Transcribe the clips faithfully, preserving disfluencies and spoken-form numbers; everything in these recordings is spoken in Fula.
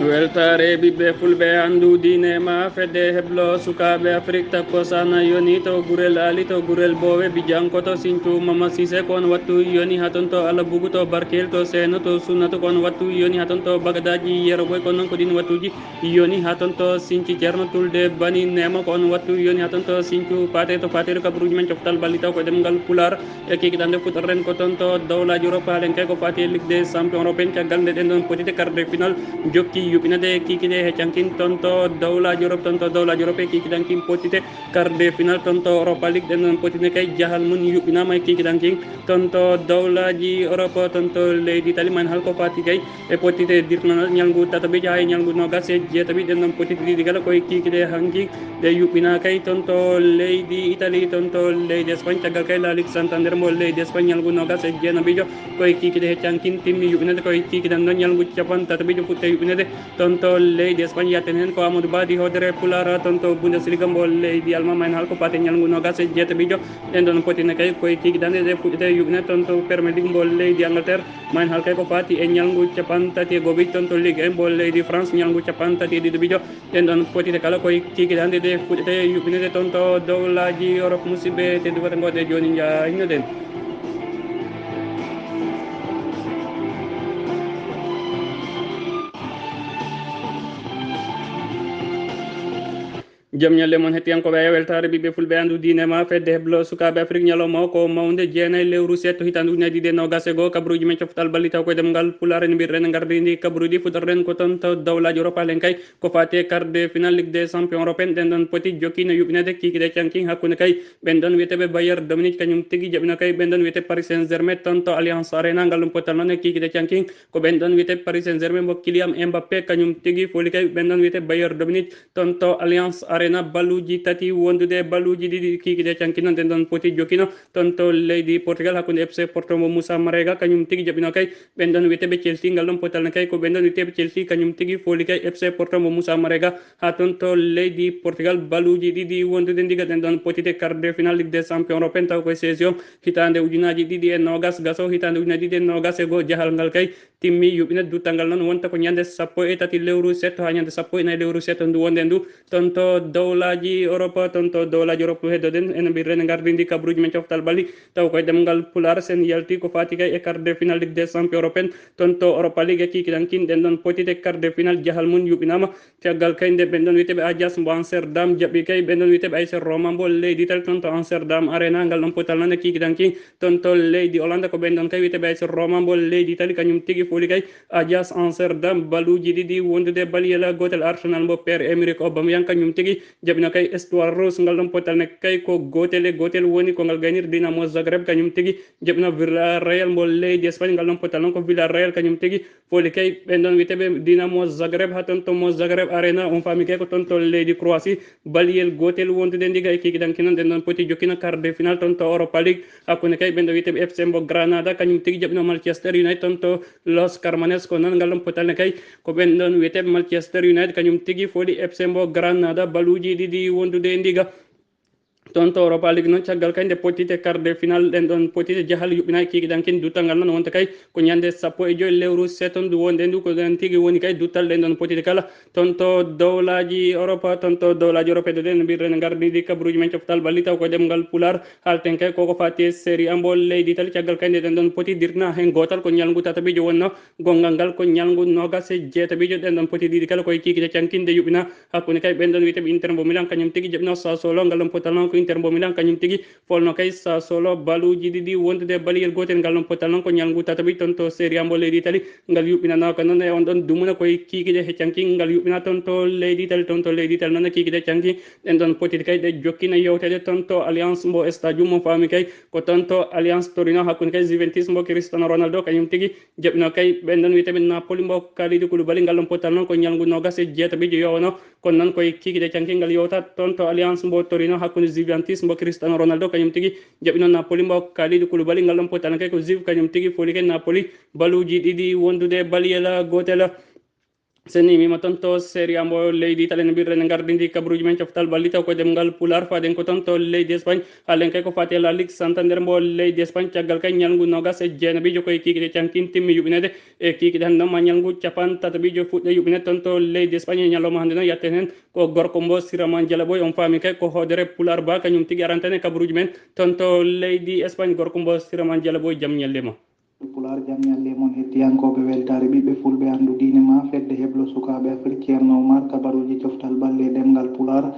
Weltaare ɓiɓɓe fulɓe, anndu diine ma fedde heblo sukaaɓe Afrik takko sana yoni to gurel Ali to gurel boowe bijankoto sincu Mama Sise ko on wattu yoni ha ton to Alabugu to Barkel to Seeno to Sunnatu ko on wattu yoni ha ton to Bagadaji Yeroboy ko non ko ɗin wattuji yoni ha ton to Sinci Ceerno Tulde Bani Neema ko on wattu yoni ha ton to Sincu Paate to Paateeru kabaruji men coftal balli taw ko ɗemngal Pulaar. E kikiɗande fuɗɗorɗen ko toon to dowlaaji Europe, haalen kay ko faati e Ligue des Champions Europe en, caggal nde ɗen ɗon potite quart de finale jokki yuɓɓinade e kikiɗe he cankin toon to dowlaaji Europe, toon to dowlaaji Europe e kikiɗankin potite quart de finale toon to Europa League. Ɗen ɗon potite kay jahal mum yuɓɓinaama e kikiɗankin toon to dowlaaji Europe, toon to leydi Italie man hal ko faati kay e potite dirnanal ñalngu tataɓijo haa e ñalngu noogas e jeetaɓi. Ɗen ɗon potite ɗiɗi kala koye kikiɗe hanki ɗe yuɓɓina kay toon to leydi Italie, toon to leydi Espagne. Caggal kay La Ligue Santander mo leydi Espagne ñalngu noogas e jeenaɓijo koye kikiɗe he cankin timmi yuɓɓinede koye kikiɗan ɗon ñalngu capan tataɓijo fuɗɗe yuɓɓinede toon to leydi Espagne. Yatten heen ko Amadou Badi hoodere Pulaar toon to Bundesliga mo leydi Allemagne ma en hal ko faati e ñalngu noogas e jeetaɓijo. Ɗen ɗon potine kay koye kikiɗande ɗe fuɗɗete yuɓɓinede toon to Premier League mo leydi Angleterre. Ma en hal kay ko faati e ñalngu capan tati e goɓi toon to Ligue un mo leydi France ñalngu capan tati e ɗiɗo bijo. Ɗen ɗon potite kala koye kikiɗande ɗe fuɗɗete yuɓɓinede toon to dowlaaji Europe. Musidɓe tedduɓe, ngoɗe jooni njahinoɗen. Jam ñalle mon hettiyankooɓe e weltaare ɓiɓɓe fulɓe anndu diine ma fedde heblo sukaaɓe Afrik ñalawma o ko mawnde jeenayi lewru setto hitaande ujunaaji ɗiɗi e noogas e goo. Kabaruuji men coftal balli taw koye ɗemngal Pulaar en mbirɗen gardindi kabaruuji fuɗɗorɗen ko toon to dowlaaji Europe halen kay ko faati e quart de finale Ligue des Champions Europe en. Ɗen ɗon poti jokkiino yuɓɓinede kikiɗe cankin hakkunde kay ɓen ɗon wiyeteeɓe Bayern Dominique kañum tigi jaɓino kay ɓen ɗon wiyete Paris Saint-Germain toon to Alliance Arena ngal ɗum potal noon e kikiɗe cankin. Ko ɓen ɗon wiyete Paris Saint-Germain mo Kylian Mbappé kañum tigi fooli kay ɓen ɗon wiyete Bayern Dominique toon to Alliance Arena balluuji tati wondude balluuji ɗiɗi kikiɗe cankin noon ɗen ɗon poti jokkino toon to leydi Portugal hakkunde F C Porto mo Moussa Marega kañum tigi jaɓino kay ɓen ɗon wiyeteeɓe Chelsea ngal ɗon potal ne kay ko ɓen ɗon wiyeteeɓe Chelsea kañum tigi fooli kay F C Porto mo Moussa Marega haa toon to leydi Portugal balluuji ɗiɗi wondude ndiga ɗen ɗon potite quart de finale Ligue des Champions Europe en taw koye saison hitaande ujunaaji ɗiɗi e noogas gaso hitaande ujunaaji ɗiɗi e noogas e goo jahal ngal kay timmi yuɓɓinede duttal ngal noon wonta ko ñande sappo e tati lewru setto haa ñande sappo e nayi lewru setto ndu wonde ndu toon to dowlaaji Europe, toon to dowlaaji Europe heddoɗen ene mbirren e ngardindi kabaruuji men coftal balli taw koye ɗemngal Pulaar sen yalti ko faati kay e quart de finale Ligue des Champions Europe en toon to Europa League e kikiɗankin ɗen ɗon potite quart de finale jahal mum yuɓɓinaama. Caggal kay nde ɓen ɗon wiyeteeɓe Ajax mbo Amsterdam jaɓɓi kay ɓen ɗon wiyeteeɓe A S Roma mbo leydi Italie toon to Amsterdam Arena ngal ɗon potal noon e kikiɗankin toon to leydi Hollande ko ɓen ɗon kay wiyeteeɓe A S Roma mbo leydi Italie kañum tigi fooli kay Ajax Amsterdam balluuji ɗiɗi wondude baliyel gootel Arsenal mbo Pierre Emerick Aubameyang kañum tigi jaɓino kay Étoile Rouge ngal ɗon potal ne kay ko gootel e gootel woni ko ngal gaynir Dinamo Zagreb kañum tigi jaɓino Villarreal mbo leydi Espagne ngal ɗon potal noon ko Villarreal kañum tigi fooli kay ɓen ɗon wiyeteeɓe Dinamo Zagreb haa toon to mo Zagreb Arena on faami kay ko toon to leydi Croatie baliyel gootel wondude ndiga e kikiɗanki noon ɗen ɗon poti jokkino quart de finale toon to Europa League hakkunde kay ɓen ɗo wiyeteeɓe F C mbo Granada kañum tigi jaɓino Manchester United toon to Los Carmanes ko noon ngal ɗon potal ne kay ko ɓen ɗon wiyeteeɓe Manchester United kañum tigi fooli F C mbo Granada balluuji ɗiɗi wondude e ndiga toon to Europa League noon caggal kay nde potite quart de finale ɗen ɗon potite jahal yuɓɓinaaki kikiɗankin duttal ngal noon wonta kay ko ñande sappo e joy lewru setondu wonde ndu ko ɗen tigi woni kay duttal ɗen ɗon potite kala toon to dowlaaji Europa toon to dowlaaji Europa ɗo ɗen mbirɗen ngardidi kabaruuji men coftal ɓalli taw ko ɗemngal Pulaar haalten kay koko faati e Serie A mbo leydi Italie caggal kay nde ɗen ɗon poti dirna heen gootal ko ñalngu tataɓijo wonno gonngal ngal ko ñalngu noogas e jeetaɓijo ɗen ɗon poti ɗiɗi kala koye kikiɗe cankinde yuɓɓina hakkunde kay ɓen ɗon wiyeteeɓe Inter mbo Milan kañum tigi jaɓino Sassuolo ngal ɗon potal noon ko Inter mbo Milan kañum tigi folno kay Sassuolo baluuji ɗiɗi wondude baliyel gootel ngal ɗon potal noon ko ñalngu tataɓi toon to Serie A mbo leydi Italie ngal yuɓɓinanaaka noon e on ɗon dumuna koye kikiɗe he canki ngal yuɓɓina toon to leydi Italie toon to leydi Italie noon e kikiɗe canki ɗen ɗon potiti kay ɗe jokkina yewteede toon to Alliance mbo Stadium mo faami kay ko toon to Alliance Torino hakkunde kay Juventus mbo Cristiano Ronaldo kañum tigi jaɓino kay ɓen ɗon wiyeteeɓe Napoli mbo Kalidou Koulibaly ngal ɗon potal noon ko ñalngu noogas e jeetaɓijo yowano kono noon koye kikiɗe canki ngal yewta toon to Alliance mbo Torino hakkunde Juventus mbo Cristiano Ronaldo kañum tigi jaɓino Napoli mbo Kalidou Koulibaly ngal ɗon potal kay ko Juve kañum tigi fooli kay Napoli baluuji ɗiɗi wondude baliyel gootel Sen imima toon to Serie A mbo leydi Italie, no mbirɗen e ngardindi kabaruuji men coftal ɓalli taw ko e ɗemngal Pulaar. Faaden ko toon to leydi Espagne, halen kay ko faati e La Ligue Santander mbo leydi Espagne. Caggal kay ñalngu noogas e jeenaɓiijo ko e kiikiiɗe cankin timmi yuɓɓineede. E kiikiiɗe hannde noon ma ñalngu capan tataɓiijo fuɗɗe yuɓɓineede toon to leydi Espagne. E ñalawma hannde noon yatten heen ko gorko mbo Siraman Jalaɓoy, on faami kay ko hoodere Pulaar ba, kañum tigi aranten e kabaruuji men toon to leydi Espagne. Gorko mbo Siraman Jalaɓoy, jam ñalle ma. Pulaar, jam ñalle mon heddiyankooɓe weltaare ɓiɓɓe fulɓe anndu diine ma. Fedde heblo sukaaɓe Afrik, Ceerno Omar, kabaruuji coftal ɓalli e ɗemngal Pulaar.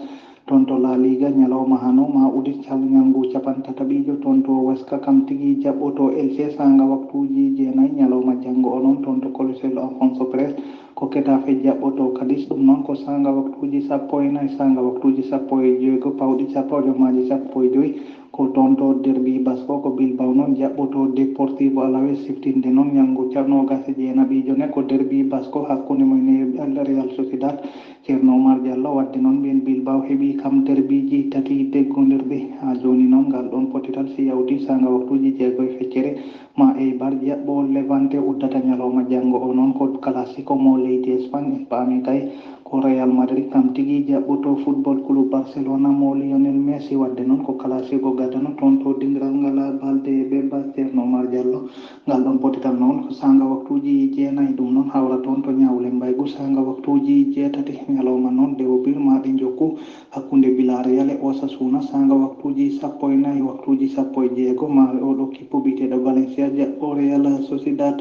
Toon to La Liga, ñalawma hano ma udit calñal ngu capan tataɓiijo toon to Weska, kam tigi jaɓɓoto Elche saanga waktuuji jeenayi ñalawma janngo o noon toon to Coliseo Alfonso Pérez. Ko Getafe jaɓɓoto Cadiz, ɗum noon ko saanga waktuuji sappo e nayi, saanga waktuuji sappo e jeego pawɗi capanɗe maaji sappo e joyi. Ko toon to Derbi Basko, ko Bilbao noon jaɓɓoto Deportivo Alaves, siftinde noon ñalngu ca-, noogas e jeenaɓiijo ne ko Derbi Basko hakkunde mum e Real Sociedad. Ceerno Omar Diallo, wadde noon ɓeen Bilbao heɓi kam derbiiji tati deggondirɗi. Haa jooni noon ngal ɗoon potital si yawti saanga waktuuji jeego e feccere, ma Eibar jaɓɓo Levante uddata ñalawma janngo o noon ko Clasico mo leydi Espagne. En paami kay ko Real Madrid kam tigi jaɓɓoto Football Club Barcelona mo Lionel Messi. Wadde noon ko Clasico gadano toon to dingiral ngal Valdebebas. Ceerno Omar Diallo, ngal ɗoon potital noon ko saanga waktuuji jeenayi, ɗum noon hawra toon to ñawle mbaygu saanga waktuuji jeetati. Ñalawma noon Dewo Pir ma ɗe njokku hakkunde Villarreal e Osasuna saanga waktuuji sappo e nayi, waktuuji sappo e jeego ma oɗo kippu biyeteeɗo Valencia jaɓɓo Real Sociedad.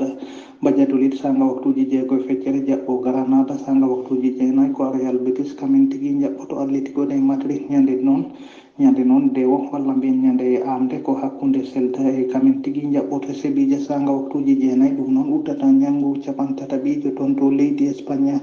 Valladolid saanga waktuuji jeego e feccere jaɓɓo Granada, saanga waktuuji jeenayi ko Real Betis kamin tigi jaɓɓoto Atletico de Madrid. Ñande noon, ñande noon Dewo walla mbiyen ñande aamde ko hakkunde Celta e kamin tigi jaɓɓoto Sevilla saanga waktuuji jeenayi. Ɗum noon uddata ñalngu capan tataɓiijo toon to leydi Espagne.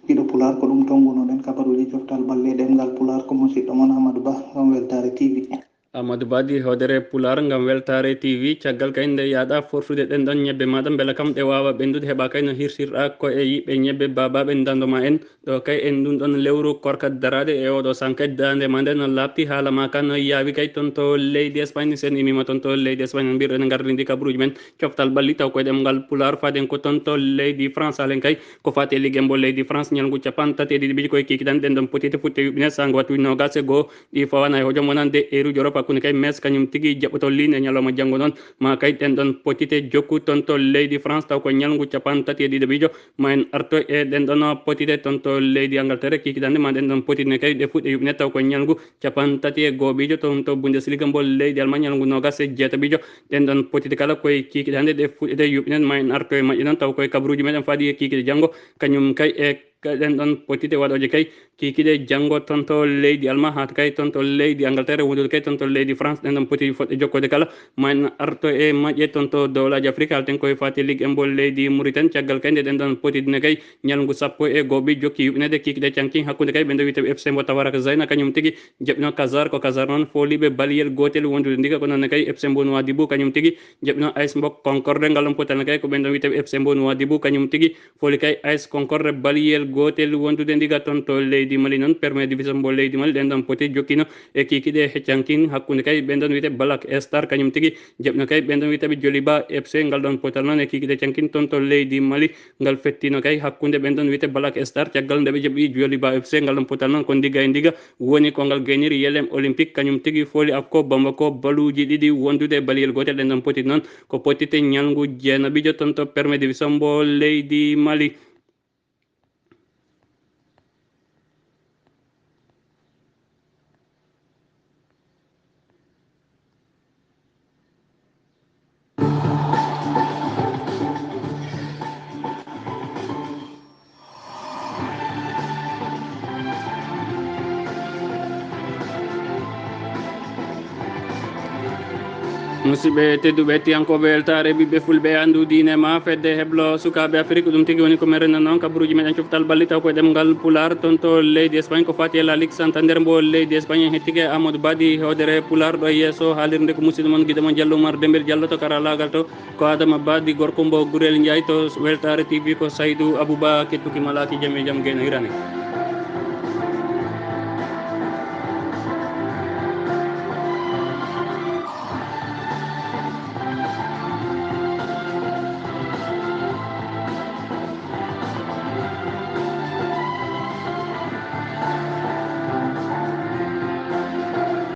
Giɗo Pulaar, ko ɗum toon ngunoɗen kabaruuji coftal ɓalli e ɗemngal Pulaar, ko musiɗɗo mon Amadou Ba ngam Weltaare T V. Amadou Ba di hoodere Pulaar ngam Weltaare T V. Caggal kay nde yaaɗa fortude ɗen ɗon ñebbe maaɗa mbela kam ɗe waawa ɓenndude, heɓa kay no hirsirɗa ko e yiɓɓe ñebbe baabaaɓe ndando ma en. Ɗo kay en ɗum ɗon lewru korka daraade e oɗo sanke daande ma nde no laaɓti haala ma kan no yaawi kay toon to leydi Espagne. Sen imima toon to leydi Espagne mbirɗen ngardindi kabaruuji men coftal ɓalli taw koye ɗemngal Pulaar. Faaden ko toon to leydi France halen kay ko faati e Ligue mbo leydi France ñalngu capan tati e ɗiɗi biiji koye kikiɗan ɗen ɗon potite fuɗɗe yuɓɓine saango wattuuji noogas e goo. Ɗi fawana e hojom wonande eruji Europe hakkunde kay Metz kañum tigi jaɓɓoto Lille e ñalawma janngo noon. Ma kay ɗen ɗon potite jokku toon to leydi France taw ko ñalngu capan tati e ɗiɗo biijo. Ma en arto e ɗen ɗon potite toon to leydi Angleterre kikiɗande ma ɗen ɗon potite ne kay ɗe fuɗɗe yuɓɓine taw ko ñalngu capan tati e goo biijo toon to Bundesliga mbo leydi Allemagne ñalngu noogas e jeetaɓiijo. Ɗen ɗon potite kala koye kikiɗande ɗe fuɗɗete yuɓɓine ma en arto e majje noon taw koye kabaruuji meɗen faaɗi e kikiɗe janngo kañum kay e ka-, ɗen ɗon potite waɗooje kay kikiɗe janngo toon to leydi Alma, haa kay toon to leydi Angleterre, wondude kay toon to leydi France. Ɗen ɗon potite foɗɗe jokkoode kala, ma en arto e majje toon to dowlaaji Afrique. Haalten koye faati Ligue mbo leydi Mauritanie, caggal kay nde ɗen ɗon potite ne kay ñalngu sappo e goo biijo jokki yuɓɓineede kikiɗe canki hakkunde kay ɓe ɗon wiyetee F C mbo Tawarak Zayna, kañum tigi jaɓɓino Casar, ko Casar noon fooliiɓe baliyel gootel wondude ndiga, ko noon ne kay F C mbo Nouadhibou, kañum tigi jaɓɓino A S mbo Concorde, ngal ɗon potal ne kay ko ɓen ɗon wiyetee F C mbo Nouadhibou, kañum tigi fooli kay A S Concorde baliyel gootel wondude ndiga toon to leydi Mali noon, premier division mbo leydi Mali, ɗen ɗon potite jokkino e kikiɗe heccankin hakkunde kay ɓen ɗon wiyetee Black Star, kañum tigi jaɓɓino kay ɓen ɗon wiyetee Joliba F C, ngal ɗon potal noon e kikiɗe cankin toon to leydi Mali, ngal fettino kay hakkunde ɓen ɗon wiyetee Black Star, caggal nde ɓe jaɓɓi Joliba F C, ngal ɗon potal noon ko ndiga e ndiga woni ko ngal gayniri Yelem Olympique, kañum tigi fooli Akko Bamako baluuji ɗiɗi wondude e baliyel gootel, ɗen ɗon potite noon ko potite ñalngu jeenaɓiijo toon to premier division mbo leydi Mali. Musidɓe tedduɓe, tiyankooɓe weltaare ɓiɓɓe fulɓe, anndu diine ma fedde heblo sukaaɓe Afrik, ɗum tigi woni ko men renna noon kabaruuji meɗen coftal ɓalli taw koye ɗemngal Pulaar. Toon to leydi Espagne ko faati e La Ligue Santander mbo leydi Espagne, en hettike Amadou Badi hoodere Pulaar ɗo e yeeso haalirde ko musidɗo mon giɗo mon Diallo Oumar Dembel Diallo to karalaagal to. Ko Adama Badi gorko mbo Gurel Ndiaye to Weltaare T V, ko Saydou Abouba kettuki malaaki jam e jam geno hirane.